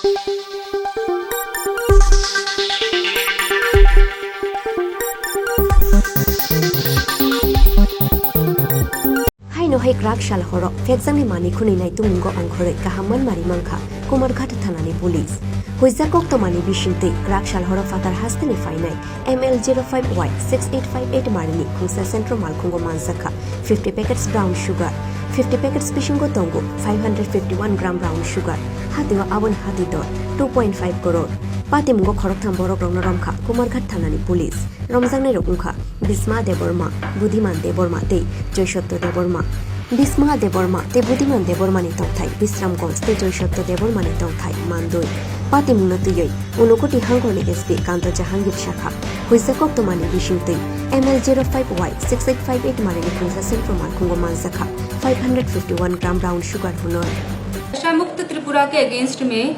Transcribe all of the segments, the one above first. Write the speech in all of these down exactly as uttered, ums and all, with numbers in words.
Haino hai kwrak sal horo phekjakni manwi khwnwi nai tongmungo ongkhorwi kaham manmari mankha Kumarghat thanani police. Huijak koktwmani bisingtwi kwrak sal horo phatar hasteni phainai M L zero five Y six eight five eight marini khungsa Centro malkhungo manjakha fifty packets brown sugar. Fifty packets bisingo tongo five hundred fifty one gram brown sugar. Hatio aboni hati dor two point five crore. Patimungo khoroktham borokrokno romkha Kumarghat thanani police. Romjaknairok wngkha Bisma Debbarma, Budhiman Debbarma tei Joysotto Debbarma. Bisma Debbarma tei Budhiman Debbarmani tongthai Bisramganj tei Joysotto Debbarmani tongthai Mandwi. Patimungno twiwi Unakoti hangkorni S P Kanto Jahangir sakha, huijak koktwmani bisingtwi M L zero five Y six eight five eight marini khungsa Centro malkhungo manjakha five hundred fifty one gram brown sugar hwnwi. नशा मुक्त त्रिपुरा के अगेंस्ट में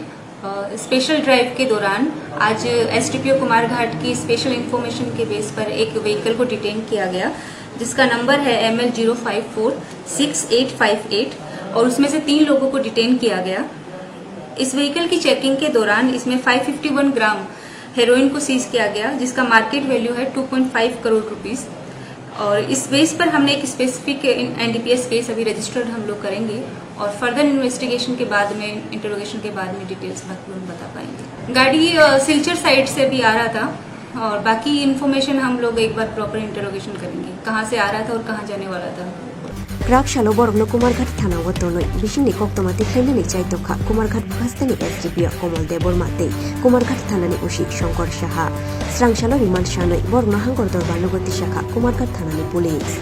special drive के दौरान आज एसडीपीओ कुमारघाट की special information के बेस पर एक व्हीकल को डिटेन किया गया, जिसका नंबर है M L zero five four six eight five eight, और उसमें से तीन लोगों को डिटेन किया गया। इस व्हीकल की चेकिंग के दौरान इसमें five fifty one gram heroin को सीज किया गया, जिसका मार्केट वैल्यू है टू पॉइंट फ़ाइव करोड़ रुपीस। और इस बेस पर हमने एक स्पेसिफिक एनडीपीएस केस अभी रजिस्टर्ड हम लोग करेंगे और फर्दर इन्वेस्टिगेशन के बाद में, इंटरोगेशन के बाद में डिटेल्स बाकी हम बता पाएंगे। गाड़ी अ, सिलचर साइड से भी आ रहा था और बाकी इन्फॉर्मेशन हम लोग एक बार प्रॉपर इंटरोगेशन करेंगे, कहाँ से आ रहा था और कहाँ जाने वाला था। Kwrak salo borokno Kumarghat thana-o tonwi bisingni koktwma tikhlainani chai tokha Kumarghat bukhasteni S D P O Komol Debbarma tei Kumarghat thanani O C Shankar Saha. Srang salo remand sanwi borokno hangkor dorbar nogo tisakha Kumarghat thanani police.